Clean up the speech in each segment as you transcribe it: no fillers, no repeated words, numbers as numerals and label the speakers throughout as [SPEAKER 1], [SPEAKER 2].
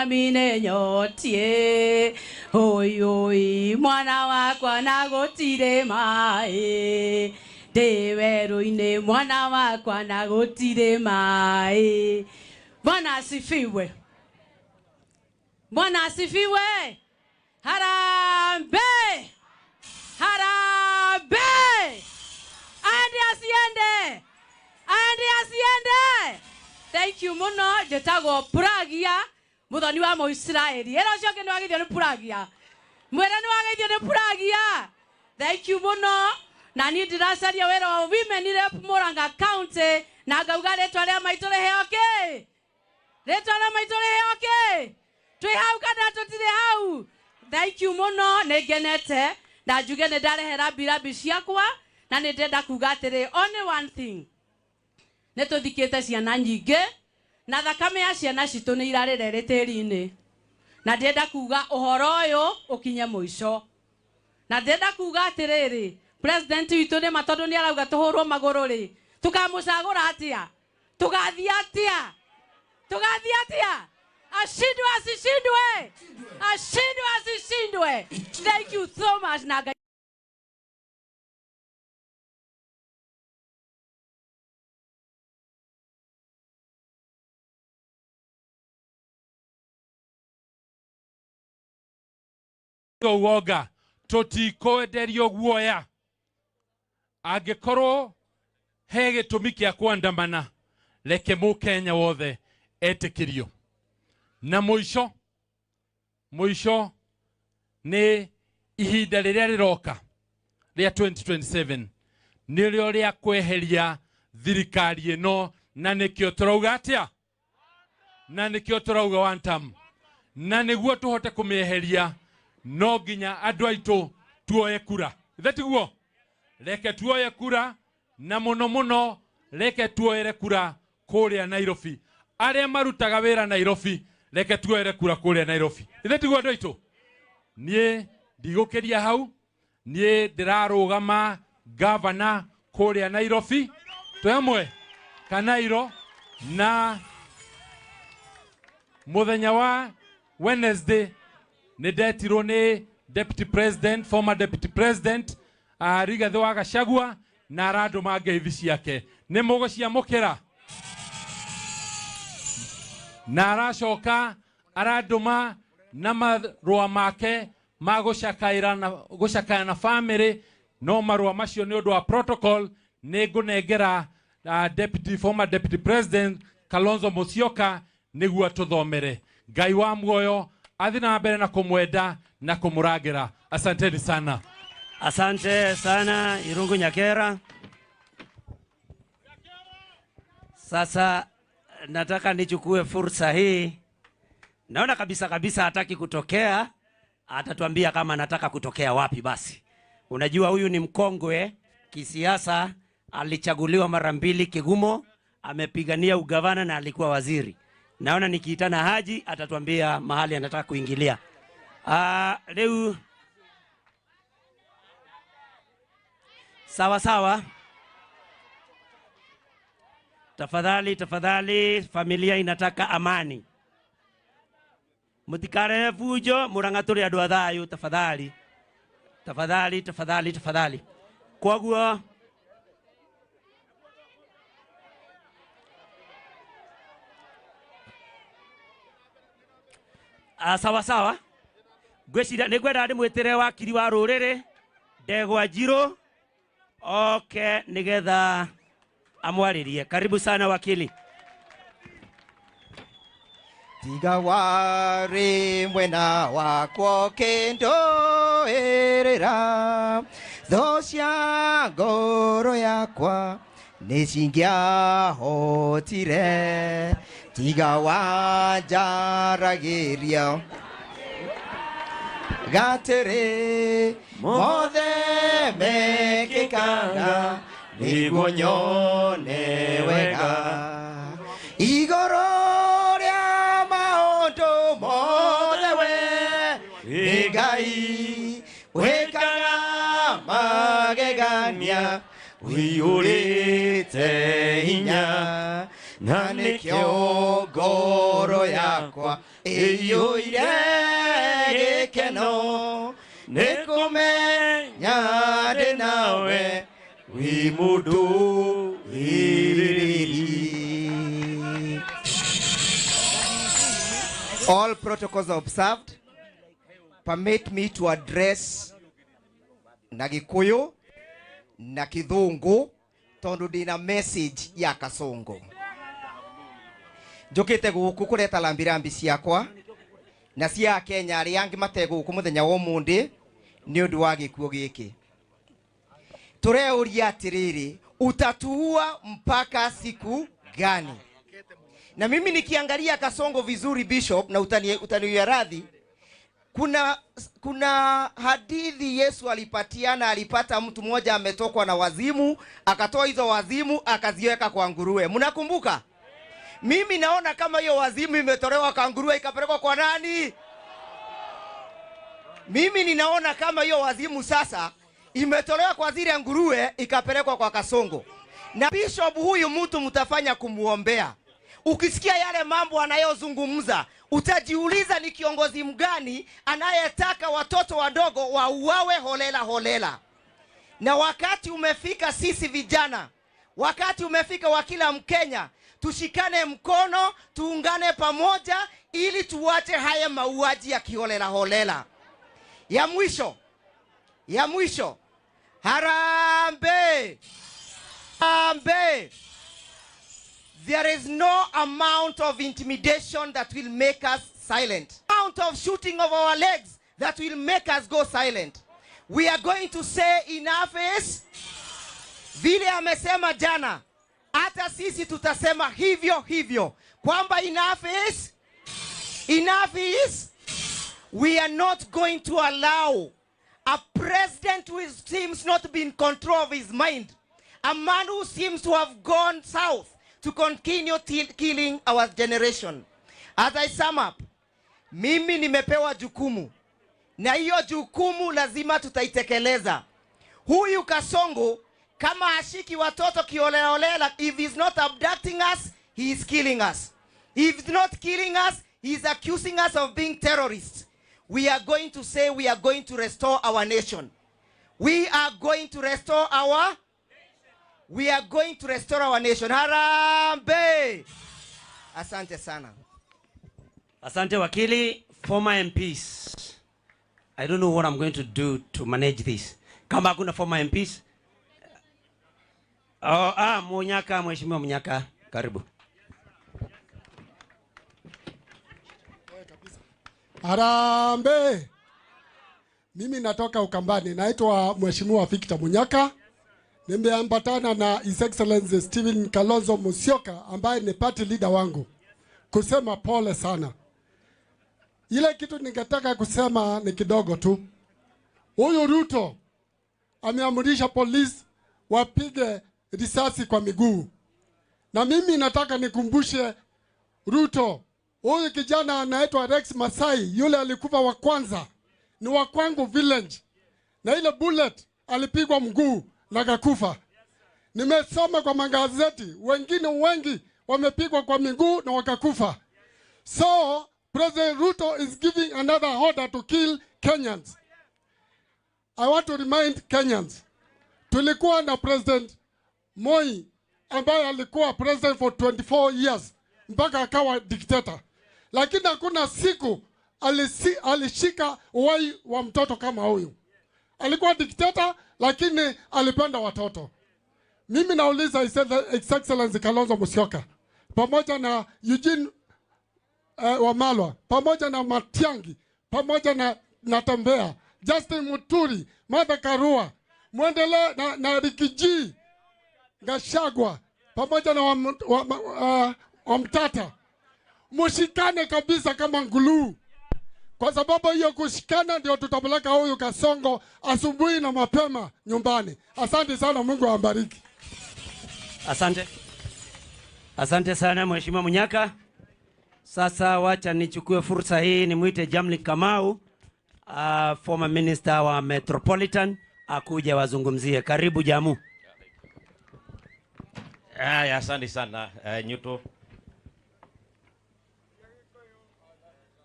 [SPEAKER 1] Mami nĩ nyotiĩ. Ũyũi mwana wakwa na gũtirĩ maĩ. Ndĩ werũ-inĩ mwana wakwa na gũtirĩ maĩ. Bwana asifiwe. Bwana asifiwe. Harambee! Harambee! Aende asiende? Aende asiende? Thank you muno. Njĩtagwo Puragia muthoni wa Mũisiraeli. Ĩra ũcio ũngĩ nĩ wageithio nĩ Puragia. Mwĩre nĩ wageithio nĩ Puragia. Thank you muno. Na niĩ ndĩracaria wĩra wa Women Rep Murang'a County na ngauga rĩtwa rĩa maitũ rĩheo kĩ? Rĩtwa rĩa maitũ rĩheo kĩ? Twĩ hau kana tũtirĩ hau? Thank you muno, nĩ ngenete na njuge nĩ ndarehe rambi rambi ciakwa na nĩ ndĩrenda kuga atĩrĩ, only one thing, nĩ tũthikĩte ciana nyingĩ na thakame ya ciana citũ nĩ irarĩra ĩrĩ tĩri-inĩ, na ndĩrenda kuga ũhoro ũyũ ũkinye mũico, na ndĩrenda kuga atĩrĩrĩ, president witũ nĩ ma tondũ nĩ arauga tũhũrwo magũrũ rĩ, tũkamũcagũra atĩa? Tũgathiĩ atĩa? Tũgathiĩ atĩa? Ashindwe asishindwe? Ashindwe asishindwe? Thank you so much na Ngai
[SPEAKER 2] Uonga tutikwenderio guoya. Angĩkorwo he gĩtũmi kĩa kuandamana, reke mũkenya wothe etĩkĩrio. Na mũico mũico nĩ ihinda rĩrĩa rĩroka rĩa 2027 nĩrĩo rĩa kweheria thirikari ĩno, na nĩkĩo tũrauga atĩa? Na nĩkĩo tũrauga one term. Na nĩguo tũhote kũmĩeheria no nginya andũ aitũ tuoye kura. Ithe tiguo? Reke tuoye kura, na mũno mũno reke tuoere kura kũrĩa Nairobi. Arĩa marutaga wĩra Nairobi, reke tuoere kura kũrĩa Nairobi. Ithe tiguo andũ aitũ? Niĩ ndigũkĩria hau. Niĩ ndĩrarũgama gavana kũrĩa Nairobi, twĩ hamwe Kanairo, na mũthenya wa Wednesday nĩ ndetirwo nĩ deputy president, former deputy president, Rigathĩ wa Gachagua, na arandũma ngeithi ciake. Nĩ mũgũciamũkĩra? Na aracoka arandũma na marũa make ma gũcakaĩra na gũcakaya na family, no marũa macio nĩ ũndũ wa protocol nĩ ngũnengera deputy, former deputy president Kalonzo Musyoka nĩguo atũthomere. Ngai wa muoyo athi na mbere na kũmwenda na kũmũrangĩra. Asanteni sana.
[SPEAKER 3] Asante sana Irungu Nyakera. Sasa nataka nichukue fursa hii. Naona kabisa kabisa hataki kutokea, atatuambia kama anataka kutokea wapi basi. Unajua huyu ni mkongwe kisiasa, alichaguliwa mara mbili Kigumo, amepigania ugavana na alikuwa waziri. Naona nikiitana Haji atatuambia mahali anataka kuingilia. Leo sawa sawa. Tafadhali, tafadhali, familia inataka amani. Mutikarehe fujo, Murang'a turi andu a thayu, tafadhali. Tafadhali, tafadhali, tafadhali. Koguo sawa sawa. Ngwĩciria nĩ ngwenda ndĩmwĩtĩre wakiri wa rũrĩrĩ Ndegwa Njirũ oke nĩgetha amwarĩrie. Karibu sana wakili.
[SPEAKER 4] Tiga warĩ mwena wakwa ũkĩndũĩrĩra, thũ cia ngoro yakwa nĩ cingĩahotire. Tiga wanjaragĩria gatĩrĩ, mothe mekĩkaga nĩguo nyone wega. Igũrũ rĩa maũndũ mothe we nĩ Ngai wĩkaga magegania, ũiyũrĩte hinya, na nĩkĩo ngoro yakwa Ĩiyũire gĩkeno nĩ kũmenya ndĩ nawe wĩ mũndũ wĩrĩri. All protocols observed. Permit me to address na Gikuyu na Kithungu tondu ndina message ya Kasongo. Njukite guku kureta rambirambi ciakwa na cia Kenya aria angi mateguku muthenya wa umuthi ni undu wa gikuo giki. Tureuria atiriri, utatuua mpaka siku gani? Na mimi nikiangalia Kasongo vizuri, Bishop, na utaniwia radhi, kuna hadithi Yesu alipatiana. Alipata mtu mmoja ametokwa na wazimu, akatoa hizo wazimu akaziweka kwa nguruwe. Mnakumbuka? Mimi naona kama hiyo wazimu imetolewa kwa nguruwe ikapelekwa kwa nani? Mimi ninaona kama hiyo wazimu sasa imetolewa kwa zile nguruwe ikapelekwa kwa Kasongo. Na Bishop, huyu mtu mtafanya kumuombea. Ukisikia yale mambo anayozungumza, utajiuliza ni kiongozi mgani anayetaka watoto wadogo wauawe holela holela. Na wakati umefika sisi vijana, wakati umefika wa kila Mkenya tushikane mkono, tuungane pamoja ili tuache haya mauaji ya kiholela holela. Ya mwisho, harambee, harambee. There is no amount of intimidation that will make us silent. Amount of shooting of our legs that will make us go silent. We are going to say enough is. Vile amesema jana, hata sisi tutasema hivyo hivyo kwamba enough is enough is. We are not going to allow a president who seems not to be in control of his mind, a man who seems to have gone south, to continue killing our generation. As I sum up, mimi nimepewa jukumu na hiyo jukumu lazima tutaitekeleza. Huyu Kasongo kama hashiki watoto kiholelaholela, if he's not abducting us, he is killing us. If he's not killing us, he is accusing us of being terrorists. We are going to say we are going to restore our nation. We are going to restore our nation. Harambee! Asante sana.
[SPEAKER 3] Asante, wakili. Former MPs. I don't know what I'm going to do to manage this. Kama hakuna former MPs. Oh, Munyaka, Mheshimiwa Munyaka, karibu.
[SPEAKER 5] Harambee! Mimi natoka Ukambani, naitwa Mheshimiwa Victor Munyaka. Nimeambatana na His Excellency Stephen Kalonzo Musyoka ambaye ni party leader wangu kusema pole sana. Ile kitu ningetaka kusema ni kidogo tu. Huyu Ruto ameamrisha polisi wapige risasi kwa miguu, na mimi nataka nikumbushe Ruto, huyu kijana anaitwa Rex Masai, yule alikufa wa kwanza, ni wa kwangu village, na ile bullet alipigwa mguu na akakufa. Nimesoma kwa magazeti, wengine wengi wamepigwa kwa miguu na wakakufa. So President Ruto is giving another order to kill Kenyans. I want to remind Kenyans, tulikuwa na President Moi ambaye alikuwa president for 24 years mpaka akawa dictator, lakini hakuna siku alishika uhai wa mtoto kama huyu. Alikuwa dikteta, lakini alipenda watoto. Mimi nauliza His Excellency Kalonzo Musyoka pamoja na Eugene Wamalwa pamoja na Matiang'i pamoja na Natembeya, Justin Muturi, Martha Karua, mwendelee na Riggy G Gachagua pamoja na Wamtata, mushikane kabisa kama nguluu, kwa sababu hiyo kushikana ndio tutapeleka huyu Kasongo asubuhi na mapema nyumbani. Asante sana, Mungu awabariki.
[SPEAKER 3] Asante. Asante sana, Mheshimiwa Munyaka. Sasa wacha nichukue fursa hii nimwite Jamlick Kamau, former minister wa Metropolitan, akuje wazungumzie. Karibu, Jamu.
[SPEAKER 6] Haya, asante sana, Nyuto.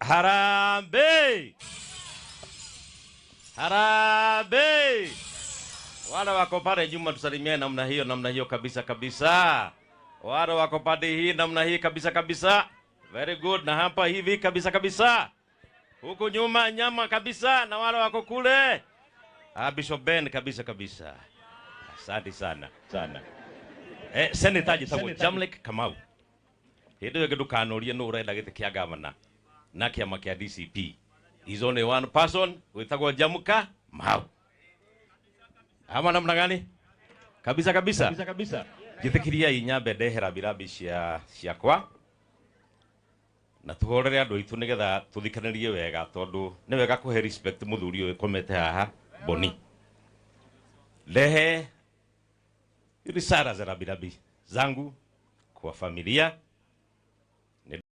[SPEAKER 6] Harambee! Harambee! Wale wako pale nyuma tusalimiane namna hiyo namna hiyo kabisa kabisa. Wale wako pande hii namna hii kabisa kabisa. Very good. Na hapa hivi kabisa kabisa. Huku nyuma nyama kabisa na wale wako kule. Ah, Bishop Ben kabisa kabisa. Asante sana sana. Senator njĩtagwo Jamleck Kamau. Hĩndĩ ĩyo ĩngĩ ndũkanorie nũ ũrenda gĩtĩ kĩa gavana na kĩama kĩa DCP. Is only one person wĩtagwo Jamuka Mau. Ama namna gani? Kabisa kabisa. Kabisa kabisa. Njĩtĩkĩriai nyambe ndehe rambirambi cia ciakwa na tuhorere andũ aitũ nĩgetha tũthikanĩrie wega tondũ nĩ wega kũhe respect mũthuri ũyũ ũkomete haha Boni. Ndehe risala za rambirambi zangu kwa familia.